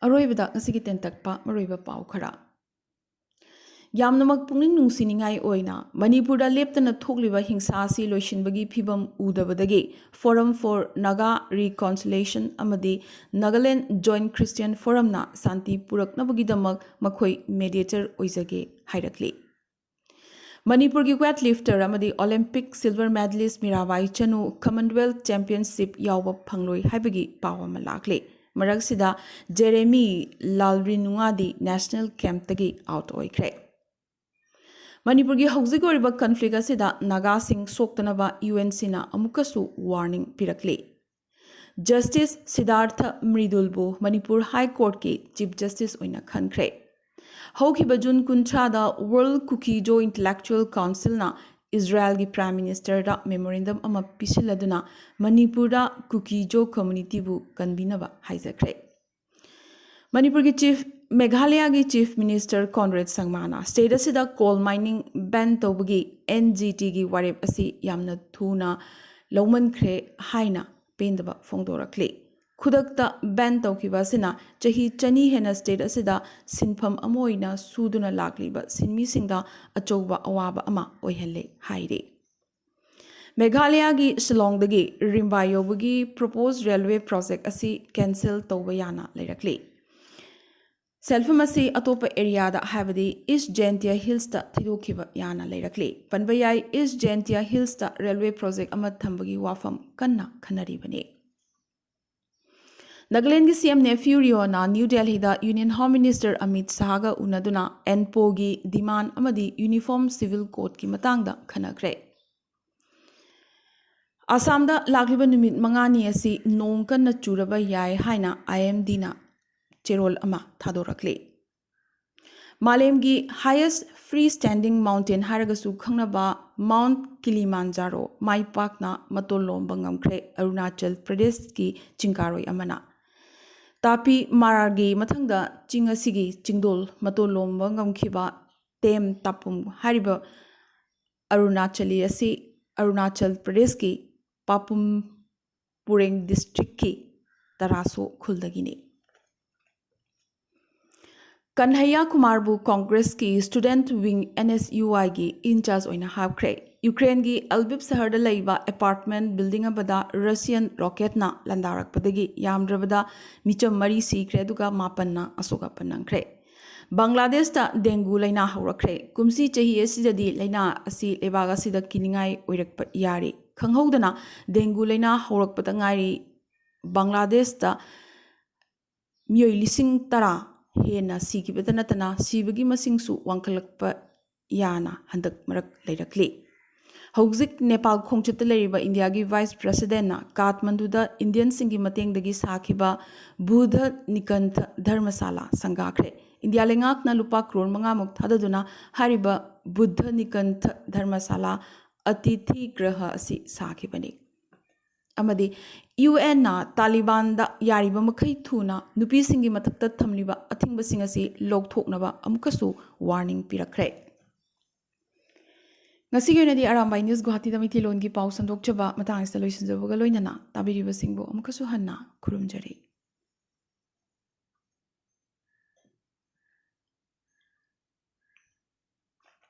ꯑꯔꯣꯏꯕꯗ ꯉꯁꯤꯒꯤ ꯇꯦꯟꯇꯛꯄ ꯃꯔꯨꯑꯣꯏꯕ ꯄꯥꯎ ꯈꯔ꯫ ꯌꯥꯝꯅꯃꯛ ꯄꯨꯛꯅꯤꯡ ꯅꯨꯡꯁꯤꯅꯤꯡꯉꯥꯏ ꯑꯣꯏꯅ ꯃꯅꯤꯄꯨꯔꯗ ꯂꯦꯞꯇꯅ ꯊꯣꯛꯂꯤꯕ ꯍꯤꯡꯁꯥ ꯑꯁꯤ ꯂꯣꯏꯁꯤꯟꯕꯒꯤ ꯐꯤꯚꯝ ꯎꯗꯕꯗꯒꯤ Forum for Naga Reconciliation ꯑꯃꯗꯤ Nagaland Joint Christian Forumꯅ ꯁꯥꯟꯇꯤ ꯄꯨꯔꯛꯅꯕꯒꯤꯗꯃꯛ ꯃꯈꯣꯏ ꯃꯦꯗꯤꯌꯦꯇꯔ ꯑꯣꯏꯖꯒꯦ ꯍꯥꯏꯔꯛꯂꯤ꯫ ꯃꯅꯤꯄꯨꯔꯒꯤ ꯋꯦꯠ ꯂꯤꯐꯇꯔ ꯑꯃꯗꯤ Olympic silver medallist Mirabai Chanu Commonwealth championship ꯌꯥꯎꯕ ꯐꯪꯂꯣꯏ ꯍꯥꯏꯕꯒꯤ ꯄꯥꯎ ꯑꯃ ꯂꯥꯛꯂꯤ꯫ ꯃꯔꯛꯁꯤꯗ ꯖꯦꯔꯦꯃꯤ ꯂꯥꯜꯔꯤꯅꯨꯉꯥꯗꯤ ꯅꯦꯁꯅꯦꯜ ꯀꯦꯝꯞꯇꯒꯤ ꯑꯥꯎꯠ ꯑꯣꯏꯈ꯭ꯔꯦ꯫ ꯃꯅꯤꯄꯨꯔꯒꯤ ꯍꯧꯖꯤꯛ ꯑꯣꯏꯔꯤꯕ ꯀꯟꯐ꯭ꯂꯤꯛ ꯑꯁꯤꯗ ꯅꯥꯒꯥꯁꯤꯡ ꯁꯣꯛꯇꯅꯕ ꯌꯨ ꯑꯦꯟ ꯁꯤꯅ ꯑꯃꯨꯛꯀꯁꯨ ꯋꯥꯔꯅꯤꯡ ꯄꯤꯔꯛꯂꯤ꯫ ꯖꯁꯇꯤꯁ ꯁꯤꯗꯥꯔꯊ ꯃ꯭ꯔꯤꯗꯨꯜꯕꯨ ꯃꯅꯤꯄꯨꯔ ꯍꯥꯏ ꯀꯣꯔꯠꯀꯤ ꯆꯤꯐ ꯖꯁꯇꯤꯁ ꯑꯣꯏꯅ ꯈꯟꯈ꯭ꯔꯦ꯫ ꯍꯧꯈꯤꯕ ꯖꯨꯟ ꯀꯨꯟꯊ꯭ꯔꯥꯗ ꯋꯥꯔꯜ ꯀꯨꯀꯤꯖꯣ ꯏꯟꯇꯦꯂꯦꯛꯆꯨꯑꯦꯜ ꯀꯥꯎꯟꯁꯤꯜꯅ ꯏꯖꯔꯥꯌꯦꯜꯒꯤ ꯄ꯭ꯔꯥꯏꯝ ꯃꯤꯅꯤꯁꯇꯔꯗ ꯃꯦꯃꯣꯔꯦꯟꯗꯝ ꯑꯃ ꯄꯤꯁꯤꯜꯂꯗꯨꯅ ꯃꯅꯤꯄꯨꯔꯗ ꯀꯨꯀꯤꯖꯣ ꯀꯝꯃ꯭ꯌꯨꯅꯤꯇꯤꯕꯨ ꯀꯟꯕꯤꯅꯕ ꯍꯥꯏꯖꯈ꯭ꯔꯦ꯫ ꯃꯅꯤꯄꯨꯔꯒꯤ ꯆꯤꯐ, ꯃꯦꯘꯥꯂꯌꯥꯒꯤ ꯆꯤꯐ ꯃꯤꯅꯤꯁꯇꯔ ꯀꯣꯟꯔꯦꯗ ꯁꯪꯃꯥꯅ ꯁ꯭ꯇꯦꯠ ꯑꯁꯤꯗ ꯀꯣꯜ ꯃꯥꯏꯅꯤꯡ ꯕꯦꯟ ꯇꯧꯕꯒꯤ ꯑꯦꯟ ꯖꯤ ꯇꯤꯒꯤ ꯋꯥꯔꯦꯞ ꯑꯁꯤ ꯌꯥꯝꯅ ꯊꯨꯅ ꯂꯧꯃꯟꯈ꯭ꯔꯦ ꯍꯥꯏꯅ ꯄꯦꯟꯗꯕ ꯐꯣꯡꯗꯣꯔꯛꯂꯤ꯫ ꯈꯨꯗꯛꯇ ꯕꯦꯟ ꯇꯧꯈꯤꯕ ꯑꯁꯤꯅ ꯆꯍꯤ ꯆꯅꯤ ꯍꯦꯟꯅ ꯁ꯭ꯇꯦꯠ ꯑꯁꯤꯗ ꯁꯤꯟꯐꯝ ꯑꯃ ꯑꯣꯏꯅ ꯁꯨꯗꯨꯅ ꯂꯥꯛꯂꯤꯕ ꯁꯤꯟꯃꯤꯁꯤꯡꯗ ꯑꯆꯧꯕ ꯑꯋꯥꯕ ꯑꯃ ꯑꯣꯏꯍꯜꯂꯦ ꯍꯥꯏꯔꯤ꯫ ꯃꯦꯘꯥꯂꯌꯥꯒꯤ ꯁꯤꯂꯣꯡꯗꯒꯤ ꯔꯤꯝꯕꯥꯏ ꯌꯧꯕꯒꯤ ꯄ꯭ꯔꯣꯄꯣꯁ ꯔꯦꯜꯋꯦ ꯄ꯭ꯔꯣꯖꯦꯛ ꯑꯁꯤ ꯀꯦꯟꯁꯦꯜ ꯇꯧꯕ ꯌꯥꯅ ꯂꯩꯔꯛꯂꯤ꯫ ꯁꯦꯜꯐꯝ ꯑꯁꯤ ꯑꯇꯣꯞꯄ ꯑꯦꯔꯤꯌꯥꯗ, ꯍꯥꯏꯕꯗꯤ ꯏꯁ ꯖꯌꯟꯇꯤꯌꯥ ꯍꯤꯜꯁꯇ ꯊꯩꯗꯣꯛꯈꯤꯕ ꯌꯥꯅ ꯂꯩꯔꯛꯂꯤ꯫ ꯄꯟꯕ ꯌꯥꯏ, ꯏꯁ ꯖꯌꯟꯇꯤꯌꯥ ꯍꯤꯜꯁꯇ ꯔꯦꯜꯋꯦ ꯄ꯭ꯔꯣꯖꯦꯛ ꯑꯃ ꯊꯝꯕꯒꯤ ꯋꯥꯐꯝ ꯀꯟꯅ ꯈꯟꯅꯔꯤꯕꯅꯤ꯫ ꯅꯥꯒꯥꯂꯦꯟꯒꯤ ꯁꯤ ꯑꯦꯝ ꯅꯦꯐꯤꯌꯨ ꯔꯤꯑꯣꯅ ꯅ꯭ꯌꯨ ꯗꯦꯜꯍꯤꯗ ꯌꯨꯅꯤꯌꯟ ꯍꯣꯝ ꯃꯤꯅꯤꯁꯇꯔ ꯑꯃꯤꯠ ꯁꯥꯍꯒ ꯎꯅꯗꯨꯅ ꯑꯦꯟꯄꯣꯒꯤ ꯗꯤꯃꯥꯟ ꯑꯃꯗꯤ ꯌꯨꯅꯤꯐꯣꯔꯝ ꯁꯤꯚꯤꯜ ꯀꯣꯗꯀꯤ ꯃꯇꯥꯡꯗ ꯈꯟꯅꯈ꯭ꯔꯦ꯫ ꯑꯁꯥꯝꯗ ꯂꯥꯛꯂꯤꯕ ꯅꯨꯃꯤꯠ ꯃꯉꯥꯅꯤ ꯑꯁꯤ ꯅꯣꯡ ꯀꯟꯅ ꯆꯨꯔꯕ ꯌꯥꯏ ꯍꯥꯏꯅ ꯑꯥꯏ ꯑꯦꯝ ꯗꯤꯅ ꯆꯦꯔꯣꯜ ꯑꯃ ꯊꯥꯗꯣꯔꯛꯂꯤ꯫ ꯃꯥꯂꯦꯝꯒꯤ highest free standing mountain ꯍꯥꯏꯔꯒꯁꯨ ꯈꯪꯅꯕ ꯃꯥꯎꯟꯠ ꯀꯤꯂꯤꯃꯥꯟꯖꯥꯔꯣ ꯃꯥꯏ ꯄꯥꯛꯅ ꯃꯇꯣꯟ ꯂꯣꯝꯕ ꯉꯝꯈ꯭ꯔꯦ ꯑꯔꯨꯅꯥꯆꯜ ꯄ꯭ꯔꯗꯦꯁꯀꯤ ꯆꯤꯡꯀꯥꯔꯣꯏ ꯑꯃꯅ꯫ ꯇꯥꯄꯤ ꯃꯥꯔꯥꯒꯤ ꯃꯊꯪꯗ ꯆꯤꯡ ꯑꯁꯤꯒꯤ ꯆꯤꯡꯗꯣꯜ ꯃꯇꯣꯟ ꯂꯣꯝꯕ ꯉꯝꯈꯤꯕ ꯇꯦꯝ ꯇꯥꯄꯨꯝ ꯍꯥꯏꯔꯤꯕ ꯑꯔꯨꯅꯥꯆꯂꯤ ꯑꯁꯤ ꯑꯔꯨꯅꯥꯆꯜ ꯄ꯭ꯔꯗꯦꯁꯀꯤ ꯄꯥꯄꯨꯝ ꯄꯨꯔꯦꯡ ꯗꯤꯁꯇ꯭ꯔꯤꯛꯀꯤ ꯇꯔꯥꯁꯣ ꯈꯨꯜꯗꯒꯤꯅꯤ꯫ ꯀꯟꯍꯩꯌꯥ ꯀꯨꯃꯥꯔꯕꯨ ꯀꯣꯡꯒ꯭ꯔꯦꯁꯀꯤ student wing, N S U ꯑꯥꯏꯒꯤ ꯏꯟꯆꯥꯔꯖ ꯑꯣꯏꯅ ꯍꯥꯞꯈ꯭ꯔꯦ꯫ ꯌꯨꯀ꯭ꯔꯦꯟꯒꯤ ꯑꯦꯜꯕꯤꯞ ꯁꯍꯔꯗ ꯂꯩꯕ ꯑꯦꯄꯥꯔꯠꯃꯦꯟꯠ ꯕꯤꯜꯗꯤꯡ ꯑꯃꯗ ꯔꯁꯤꯌꯟ ꯔꯣꯀꯦꯠꯅ ꯂꯥꯟꯗꯥꯔꯛꯄꯗꯒꯤ ꯌꯥꯝꯗ꯭ꯔꯕꯗ ꯃꯤꯆꯝ ꯃꯔꯤ ꯁꯤꯈ꯭ꯔꯦ, ꯑꯗꯨꯒ ꯃꯥꯄꯟꯅ ꯑꯁꯣꯛ ꯑꯄꯟ ꯅꯪꯈ꯭ꯔꯦ꯫ ꯕꯪꯒ꯭ꯂꯥꯗꯦꯁꯇ ꯗꯦꯡꯒꯨ ꯂꯥꯏꯅꯥ ꯍꯧꯔꯛꯈ꯭ꯔꯦ꯫ ꯀꯨꯝꯁꯤ ꯆꯍꯤ ꯑꯁꯤꯗꯗꯤ ꯂꯥꯏꯅꯥ ꯑꯁꯤ ꯂꯩꯕꯥꯛ ꯑꯁꯤꯗ ꯀꯤꯅꯤꯡꯉꯥꯏ ꯑꯣꯏꯔꯛꯄ ꯌꯥꯔꯤ꯫ ꯈꯪꯍꯧꯗꯅ ꯗꯦꯡꯒꯨ ꯂꯥꯏꯅꯥ ꯍꯧꯔꯛꯄꯗ ꯉꯥꯏꯔꯤ꯫ ꯕꯪꯒ꯭ꯂꯥꯗꯦꯁꯇ ꯃꯤꯑꯣꯏ ꯂꯤꯁꯤꯡ ꯇꯔꯥ ꯍꯦꯟꯅ ꯁꯤꯈꯤꯕꯇ ꯅꯠꯇꯅ ꯁꯤꯕꯒꯤ ꯃꯁꯤꯡꯁꯨ ꯋꯥꯡꯈꯠꯂꯛꯄ ꯌꯥꯅ ꯍꯟꯗꯛ ꯃꯔꯛ ꯂꯩꯔꯛꯂꯤ꯫ ꯍꯧꯖꯤꯛ ꯅꯦꯄꯥꯜ ꯈꯣꯡꯆꯠꯇ ꯂꯩꯔꯤꯕ ꯏꯟꯗꯤꯌꯥꯒꯤ ꯚꯥꯏꯁ ꯄ꯭ꯔꯦꯁꯤꯗꯦꯟꯠꯅ ꯀꯥꯊꯃꯟꯗꯨꯗ ꯏꯟꯗꯤꯌꯟꯁꯤꯡꯒꯤ ꯃꯇꯦꯡꯗꯒꯤ ꯁꯥꯈꯤꯕ ꯕꯨꯙ ꯅꯤꯀꯟꯊ ꯙꯔꯃꯁꯥꯂꯥ ꯁꯪꯒꯥꯈ꯭ꯔꯦ꯫ ꯏꯟꯗꯤꯌꯥ ꯂꯩꯉꯥꯛꯅ ꯂꯨꯄꯥ ꯀ꯭ꯔꯣꯔ ꯃꯉꯥꯃꯨꯛ ꯊꯥꯗꯗꯨꯅ ꯍꯥꯏꯔꯤꯕ ꯕꯨꯙ ꯅꯤꯀꯟꯊ ꯙꯔꯃꯁꯥꯂꯥ ꯑꯇꯤꯊꯤ ꯒ꯭ꯔꯍ ꯑꯁꯤ ꯁꯥꯈꯤꯕꯅꯤ꯫ ꯑꯃꯗꯤ ꯌꯨ ꯑꯦꯟꯅ ꯇꯥꯂꯤꯕꯥꯟꯗ ꯌꯥꯔꯤꯕ ꯃꯈꯩ ꯊꯨꯅ ꯅꯨꯄꯤꯁꯤꯡꯒꯤ ꯃꯊꯛꯇ ꯊꯝꯂꯤꯕ ꯑꯊꯤꯡꯕꯁꯤꯡ ꯑꯁꯤ ꯂꯧꯊꯣꯛꯅꯕ ꯑꯃꯨꯛꯀꯁꯨ ꯋꯥꯔꯅꯤꯡ ꯄꯤꯔꯛꯈ꯭ꯔꯦ꯫ ꯉꯁꯤꯒꯤ ꯑꯣꯏꯅꯗꯤ ꯑꯔꯥꯝꯕꯥꯏ ꯅ꯭ꯌꯨꯁ ꯒꯨꯋꯥꯍꯥꯇꯤꯗ ꯃꯩꯇꯩꯂꯣꯟꯒꯤ ꯄꯥꯎ ꯁꯟꯗꯣꯛꯆꯕ ꯃꯇꯥꯡ ꯑꯁꯤꯗ ꯂꯣꯏꯁꯤꯟꯖꯕꯒ ꯂꯣꯏꯅꯅ ꯇꯥꯕꯤꯔꯤꯕꯁꯤꯡꯕꯨ ꯑꯃꯨꯛꯀꯁꯨ ꯍꯟꯅ ꯈꯨꯔꯨꯝꯖꯔꯤ꯫